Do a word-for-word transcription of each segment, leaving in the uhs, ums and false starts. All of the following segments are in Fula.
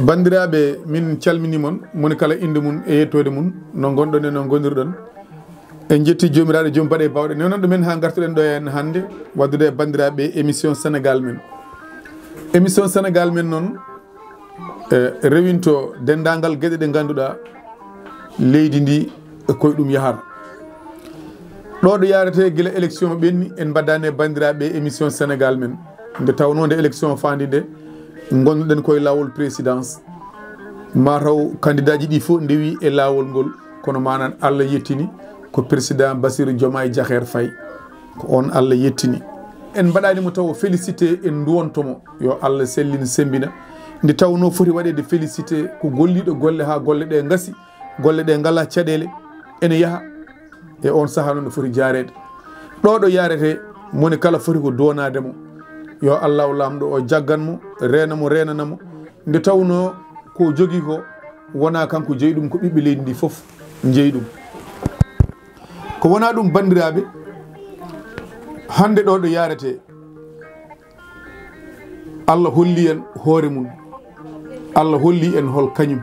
Banndiraaɓe, min calminii mon, moni kala innde mum e yettoode mum, no ngonɗon e no ngonirɗon. En njetti Joomiraaɗo, Joom baɗe bawɗe, newnan ɗumen haa ngartuɗen ɗo en hannde, waddude e banndiraaɓe émission Sénégal Men. Émission Sénégal Men noon, e, rewinto denndaangal geɗe ɗe ngannduɗaa leydi ndi e koye ɗum yahata. Ɗo ɗo yaarete gila élection ɓenni, en mbaddani e banndiraaɓe émission Sénégal Men. Nde tawnoo nde élection faandi nde, ngonnoɗen koye laawol présidence. Ma taw kandidaaji ɗi fof ndewi e laawol ngol, kono manan Allah yettini ko président Bassirou Diomaye Diakhar Faye. Ko on Allah yettini. En mbaɗani mo taw félicité, en nduwonto mo. Yo Allah sellin sembina. Nde tawnoo foti waɗeede félicité ko golliiɗo golle haa golle ɗe ngasi, golle ɗe ngala caɗeele, ene yaha. E on sahaa noon no foti jaareede. Ɗo ɗo yaarete, moni kala foti ko doonaade mo. Yo Allahu Laamɗo o jaggan mo, reena mo, reenana mo. Nde tawnoo ko jogii ko wonaa kanko jeyi ɗum, ko ɓiɓɓe leydi ndi fof njeyi ɗum. Ko wonaa ɗum, banndiraaɓe, hannde ɗo ɗo yaarete, Allah holli en hoore mum. Allah holli en hol kañum.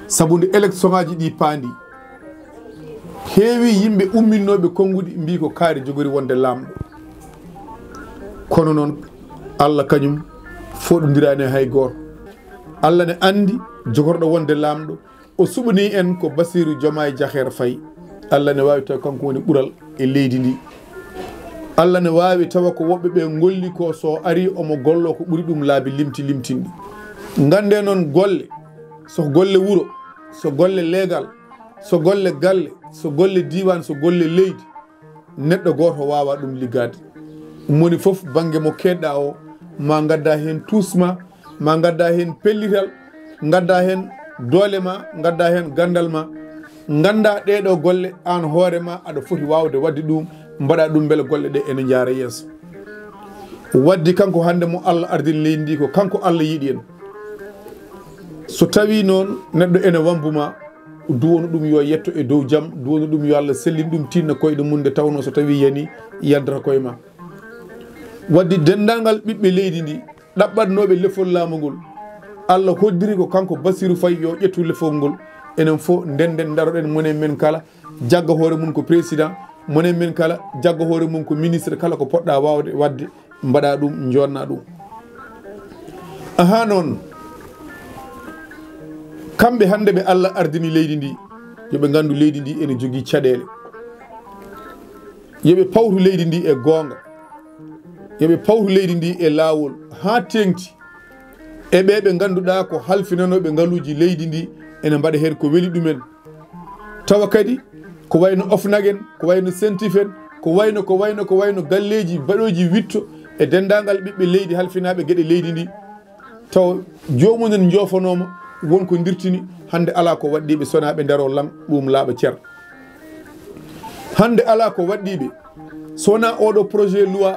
Sabu nde électionaaji ɗi paandi, heewi yimɓe umminnooɓe konnguɗi mbii ko kaari jogori wonde laamɗo. Kono noon, Allah kañum fooɗondiraani e hay gooto. Allah ne anndi jogorɗo wonde laamɗo. O suɓanii en ko Bassirou Diomaye Diakhar Faye. Allah ne waawi taw kanko woni ɓural e leydi ndi. Allah ne waawi tawa ko woɓɓe ɓe ngolli ko, so ari omo gollo ko ɓuri ɗum laabi limti limtinɗi. Ngannde noon golle, so golle wuro, so golle leegal, so golle galle, so golle diiwaan, so golle leydi, neɗɗo gooto waawaa ɗum liggaade. Moni fof bannge mo keedɗa o, ma ngadda heen tuus ma, ma ngadda heen pellital, ngadda heen doole ma, ngadda heen ganndal ma. Ngannda ɗee ɗoo golle, aan hoore ma aɗa foti waawde waɗde ɗum, mbaɗa ɗum mbele golle ɗe ene njaara yeeso. Waddi kanko hannde mo Allah ardini leydi ndi, ko kanko Allah yiɗi en. So tawii noon neɗɗo ene wambu ma, duwonu ɗum yo yetto e dow jam, duwonu ɗum yo Allah sellin ɗum, tinna koyɗe mum, nde tawnoo so tawii yani, yandata koye ma. Waddi denndaangal ɓiɓɓe leydi ndi, ɗaɓɓatnooɓe lefol laamu ngol, Allah hoddiri ko kanko Bassirou Faye yo ƴettu lefol ngol. Enen fof ndennden, ndaroɗen, monen men kala jagga hoore mum ko président, monen men kala jagga hoore mum ko ministre, kala ko poɗɗa waawde waɗde, mbaɗa ɗum, jonna ɗum. Ahaa noon, kamɓe hannde ɓe Allah ardini leydi ndi, yo ɓe nganndu leydi ndi ene jogii caɗeele. Yo ɓe pawtu leydi ndi e goonga. Yo ɓe pawtu leydi ndi e laawol haa teeŋti. E ɓe ɓe ngannduɗaa ko halfinanooɓe ngaluuji leydi ndi, ene mbaɗa heen ko weli ɗumen. Tawa kadi ko wayno OFNAC en, ko wayno CENTIF en, ko wayno, ko wayno, ko wayno galleeji baɗooji witto e denndaangal ɓiɓɓe leydi halfinaaɓe geɗe leydi ndi. Taw joomum en njoofonooma, won ko ndirtini, hannde alaa ko waɗɗiiɓe, so wonaa ɓe ndaroo lan, ɗum laaɓa cer. Hannde alaa ko waɗɗiiɓe, so wonaa oɗo projet loi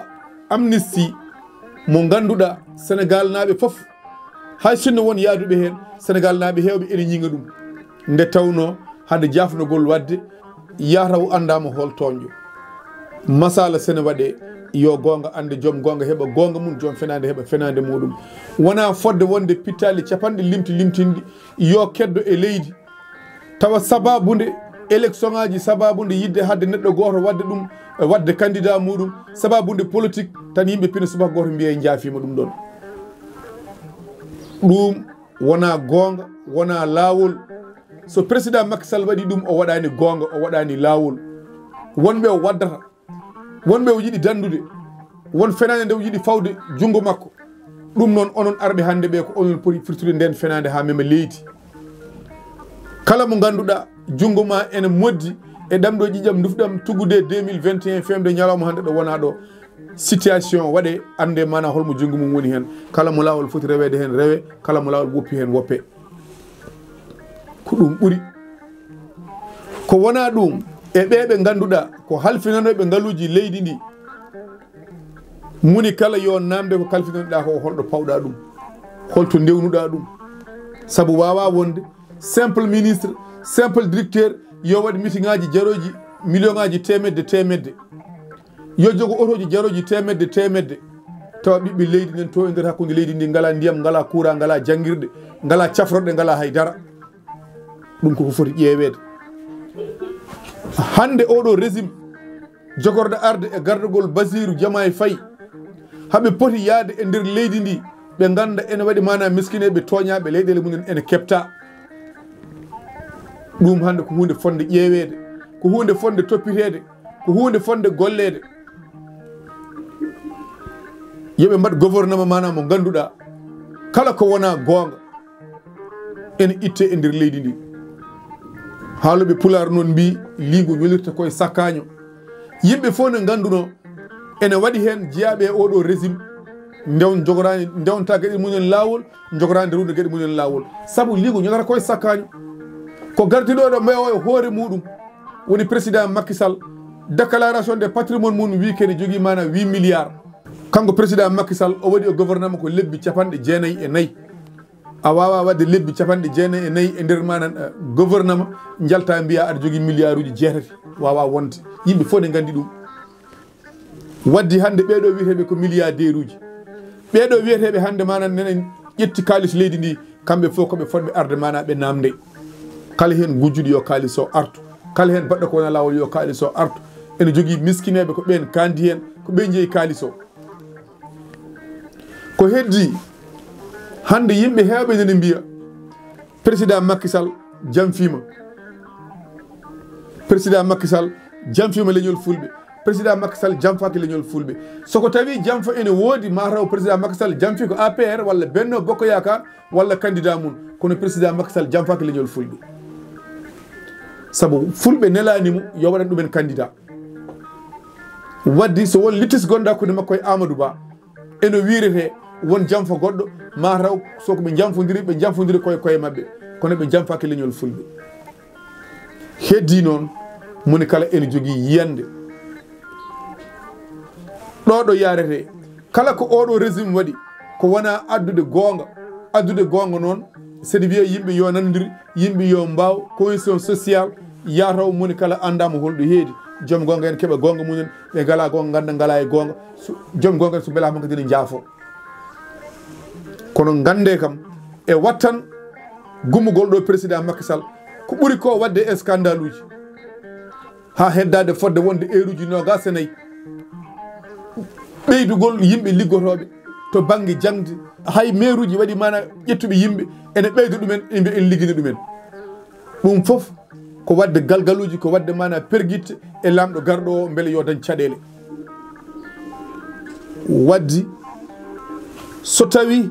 amnistie mo ngannduɗaa Senegaal naaɓe fof, hay sinno won yaaduɓe heen, Senegaal naaɓe heewɓe ene ñiŋa ɗum. Nde tawnoo hade jaafnogol waɗde, yataw anndaama hol toñƴo. Masala sene waɗe, yo goonga annde joom goonga heɓa goonga mum, joom fenaande heɓa fenaande muɗum. Wonaa fodde wonde pittaali capanɗe limti limtinɗi, yo keddo e leydi. Tawa sababunde élection ŋaaji, sababunde yidde hadde neɗɗo gooto waɗde ɗum, waɗde candidat muɗum, sababunde politique, tan yimɓe pina subaka gooto mbiya en njaafiima ɗum ɗon. Ɗum wonaa goonga, wonaa laawol. So président Macky Sall waɗi ɗum, o waɗaani goonga, o waɗaani laawol. Wonɓe o waddata, wonɓe o yiɗi danndude, won fenaande nde o yiɗi fawde junngo makko. Ɗum noon, onon arɓe hannde ɓe, ko onon poti firtude ndeen fenaande haa mema leydi. Kala mo ngannduɗaa junngo ma ene moddi e ɗam ɗo ƴiƴam ndufɗam tuggude deux mille vingt et un, feewde ñalawma hannde ɗo wonaa ɗo, situation waɗe, annde maanaa holmo junngo mum woni heen. Kala mo laawol foti reweede heen, rewe, kala mo laawol woppi heen, woppe. Ko ɗum ɓuri. Ko wonaa ɗum, e ɓe ɓe ngannduɗaa ko halfinanooɓe ngaluuji leydi ndi, moni kala yo naamnde ko kalfinoɗaa ko, holɗo pawɗaa ɗum, holto ndewnuɗaa ɗum. Sabu waawaa wonde simple ministre, simple directeur, yo waɗ meeting ŋaaji jarooji million ŋaaji teemedde teemedde, yo jogo otooji jarooji teemedde teemedde, tawa ɓiɓɓe leydi nden to e nder hakkunde leydi ndi, ngalaa ndiyam, ngalaa courant, ngalaa janngirɗe, ngalaa cafrorɗe, ngalaa hay dara. Ɗum koko foti ƴeeweede. Hannde oɗo régime jogorɗo arde e gardagol Basiiru Jomaay Fay, haɓe poti yaade e nder leydi ndi, ɓe ngannda ene waɗi maanaa miskineeɓe tooñaaɓe leyɗeele mumen ene keɓta. Ɗum hannde ko huunde fotnde ƴeeweede, ko huunde fotnde toppiteede, ko huunde fotnde golleede. Yo ɓe mbaɗ gouvernement maanaa mo ngannduɗaa kala ko wonaa goonga ene itte e nder leydi ndi. Haalooɓe Pulaar noon mbii, liingu welirta koye sakkaaño. Yimɓe fof ne nganndunoo ene waɗi heen jeyaaɓe e oɗo régime ndew jogoraani, ndewta geɗe mumen laawol, jogoraani rewde geɗe mumen laawol. Sabu liingu ñogata koye sakkaaño. Ko gardiɗo ɗo mbeewa e hoore muɗum woni président Macky Sall, déclaration de patrimoine mum wii kene jogii maanaa huit milliards. Kanko président Macky Sall o waɗi o gouvernement ko lebbi capanɗe jeenayi e nayi. A waawaa waɗde lebbi capanɗe jeenayi e nayi e nder maanaa, eh, gouvernement, njalta mbiya aɗa jogii milliarduuji jeetati. Waawaa wonde. Yimɓe fof ne nganndi ɗum. Waddi hannde ɓeeɗo wiyeteeɓe ko milliardaire'uji. Ɓeeɗo wiyeteeɓe hannde maanaa nenen ƴetti kaalis leydi ndi, kamɓe fof ko ɓe fotɓe arde maanaa ɓe naamnde. Kala heen gujjuɗo yo kaalis o artu. Kala heen baɗɗo ko wonaa laawol yo kaalis o artu. Ene jogii miskineeɓe ko ɓeen kaandi heen, ko ɓe njeyi kaalis o. Ko heddi, hannde yimɓe heewɓe nene mbiya, président Macky Sall janfiima. Président Macky Sall janfiima leñol Fulɓe. Président Macky Sall janfaaki leñol Fulɓe. So ko tawi janfa ene woodi, ma taw président Macky Sall janfi ko A P R walla Benno Bokk Yaakaar walla candidat mum. Kono président Macky Sall janfaaki leñol Fulɓe. Sabu Fulɓe nelaani mo yo waɗan ɗumen candidat. Waddi so won littis gonɗo hakkunde makko e Amadou Ba, ene wiirete won janfa goɗɗo, ma taw so ko ɓe janfondiri, ɓe janfondiri koye koye maɓɓe, kono ɓe janfaaki leñol Fulɓe. Heddi noon, moni kala ene jogii yiyannde. Ɗo ɗo yaarete, kala ko oɗo régime waɗi, ko wonaa addude goonga. Addude goonga noon, sede wiya yimɓe yo nanondir, yimɓe yo mbaaw, cohésion sociale, yataw moni kala anndaama holɗo heedi. Joom goonga en keɓa goonga mumen, ɓe ngalaa goonga ngannda ngalaa e goonga. So, joom goonga en so mbelaama hankadi ne njaafo. Kono nganndee kam, e wattan gummugol ɗo président Macky Sall, ko ɓuri ko waɗde e skandaluuji. Haa heddaade fotde wonde eeruuji noogaas e nayi. Ɓeydugol yimɓe liggotooɓe to bannge jaŋde, hay meeruuji waɗi maanaa ƴettuɓe yimɓe, ene ɓeyda ɗumen, ene mbiya ene liggina ɗumen. Ɗum fof ko waɗde galgaluuji, ko waɗde maanaa pergitte e laamɗo garɗo o, mbele yo dañ caɗeele. Waddi so tawi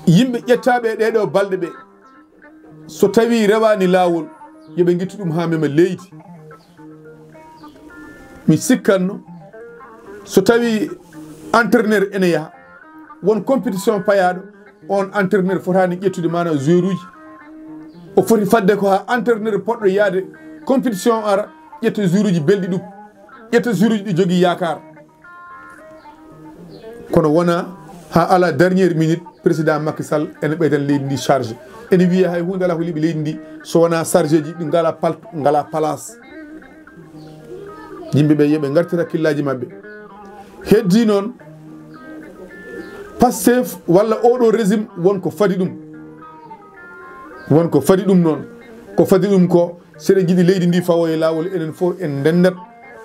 yimɓe ƴettaaɓe e ɗeeɗo balɗe ɓe, so tawi rewaani laawol, yo ɓe ngittu ɗum haa mema leydi. Mi sikkanno, so tawi entraîneur ene yaha, won compétition payaaɗo, on entraîneur fotaani ƴettude maanaa joueur uji. O foti fadde ko haa entraîneur poɗɗo yaade compétition ara, ƴetta joueur uji belɗi ɗum, ƴetta joueur uji ɗi jogii yaakaar. Kono wona haa ala dernière minute, président Macky Sall ene ɓeydan leydi ndi charge. Ene wiya hay huunde alaa ko liɓi leydi ndi so wonaa charge ji ɗi ngalaa pal-, ngalaa place. Yimɓe ɓe yo ɓe ngartir hakkillaaji maɓɓe. Heddi noon, Pastef walla oɗo régime won ko fadi ɗum. Won ko fadi ɗum noon. Ko fadi ɗum ko, so eɗen njiɗi leydi ndi fawo e laawol, enen fof en ndendat,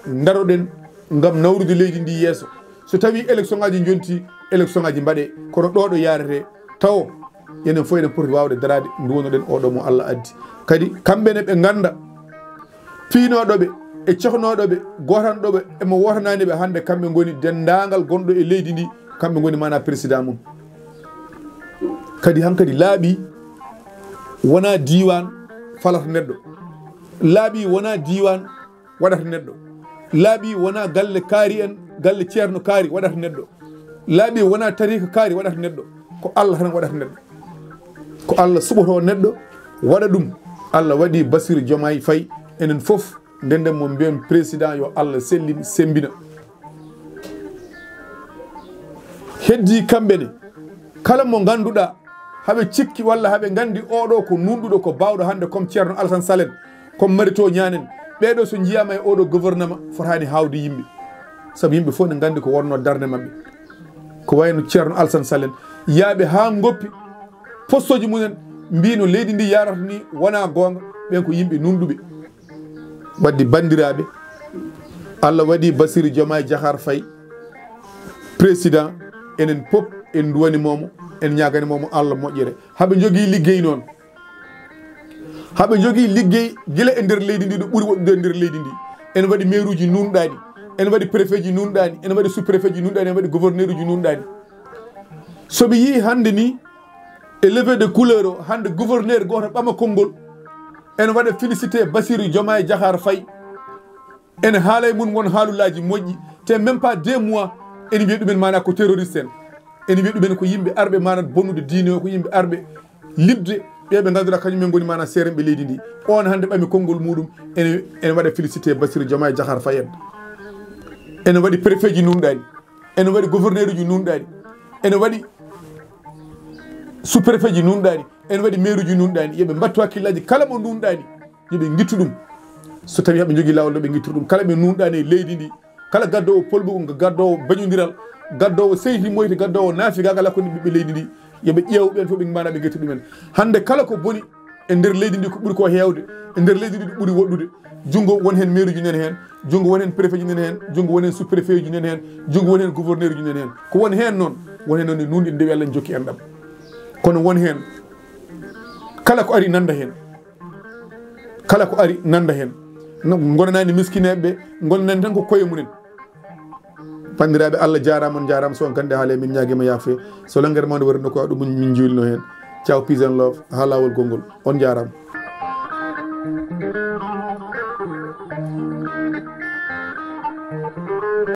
ndaroɗen ngam nawrude leydi ndi yeeso. So tawi élection ngaji jonti, élection ngaji mbaɗe, kono ɗo ɗo yarete tawo, enen fof eɗen poti wawde daraade nduwonoɗen oɗo mo Allah addi. Kadi kamɓe ne ɓe ngannda piinooɗo ɓe e cehnoɗo ɓe, gootanɗo ɓe e mo wootanani ɓe, hannde kamɓe ngoni denndaangal gonɗo e leydi ndi, kamɓe ngoni maanaa président mum. Kadi hankadi laaɓi wona diiwaan falata neɗɗo. Laaɓi wona diiwaan waɗata neɗɗo. Laaɓi wona galle kaari en, galle ceerno kaari waɗata neɗɗo. Laaɓi wona tariika kaari waɗata neɗɗo. Ko Allah tan waɗata neɗɗo. Ko Allah suɓoto neɗɗo waɗa ɗum. Allah waɗi Bassirou Diomaye Faye, enen fof ndenden mo mbiyen président yo Allah sellin, semmbina. Heddi kamɓe ne, kala mo ngannduɗaa haɓe cikki walla haɓe nganndi oɗo ko nunɗuɗo, ko baawɗo hannde, comme Ceerno Alassane Sall en, comme Mary Teuw Niane en, ɓeeɗo so njiyaama e oɗo gouvernement, fotaani haawde yimɓe. Sabu yimɓe fof ne nganndi ko wonnoo darnde maɓɓe. Ko wayno Ceerno Alsan Salen, yaaɓe haa ngoppi postooji mumen, mbino leydi ndi yarata ni wonaa goonga, ɓen ko yimɓe nunɗuɓe. Waddi banndiraaɓe, Allah waɗi Bassirou Diomaye Diakhar Faye président, enen pop en nduwanimoomo, en ñaaganimoomo Allah moƴƴere. Haɓe njogii liggey noon. Haɓe njogii liggey gila e nder leydi ndi, ɗo ɓuri woɗɗude e nder leydi ndi. En waɗi maire uji nunɗaani, en waɗi préfet ji nunɗaani, en waɗi sous préfet ji nunɗaani, en waɗi gouverneur uji nunɗaani. So ɓe yii hannde ni, e levée de couleur o, hannde gouverneur gooto ɓama konngol, ene waɗa félicité Bassirou Diomaye Diakhar Faye. Ene haala e mun won haalulaaji moƴƴi, te même pas deux mois, ene wiya ɗumen maana ko terroriste en. Ene wiya ɗumen ko yimɓe arɓe maana bonnude diine o, ko yimɓe arɓe liɓde, ɓe ɓe ngannduɗaa kañum en ngoni maana seerenɓe leydi ndi. On hannde ɓami konngol muɗum, ene, ene waɗa félicité Bassirou Diomaye Diakhar Faye en. Ene waɗi préfet ji nunɗaani, ene waɗi gouverneur uji nunɗaani, ene waɗi sous préfet ji nunɗaani, ene waɗi maire uji nunɗaani. Yo ɓe mbattu hakkillaaji kala mo nunɗaani, yo ɓe ngittu ɗum. So tawi haɓe njogii laawol ɗo ɓe ngittu ɗum, kala ɓe nunɗaani e leydi ndi, kala gaddoowo polɓe, gaddoowo bañondiral, gaddoowo seyti moyti, gaddoowo naafigaagal hakkunde ɓiɓɓe leydi ndi, yo ɓe ƴeew ɓeen fof ɓe maana ɓe ngetta ɗumen. Hannde kala ko boni e nder leydi ndi ko ɓuri ko heewde, e nder leydi ndi ko ɓuri woɗɗude, junngo won heen maire uji nani heen, junngo won heen préfet ji nani heen, junngo won heen sous préfet uji nani heen, junngo won heen gouverneur uji nani heen. Ko won heen noon, won heen noon ne nunɗi ndewi Allah jokki en ɗam. Kono won heen kala ko ari nannda heen. Kala ko ari nannda heen. No, ngonanaani miskineeɓe ɓe, ngonanaani tan ko koye mumen. Banndiraaɓe, Allah jaaraama, on jaaraama. So on kandi haale, min ñaagiima yaafuya. So lanngere mawde waɗi no ko ɗum min njuulno heen. Ciao, peace and love. Haa laawol konngol. On jaaraama.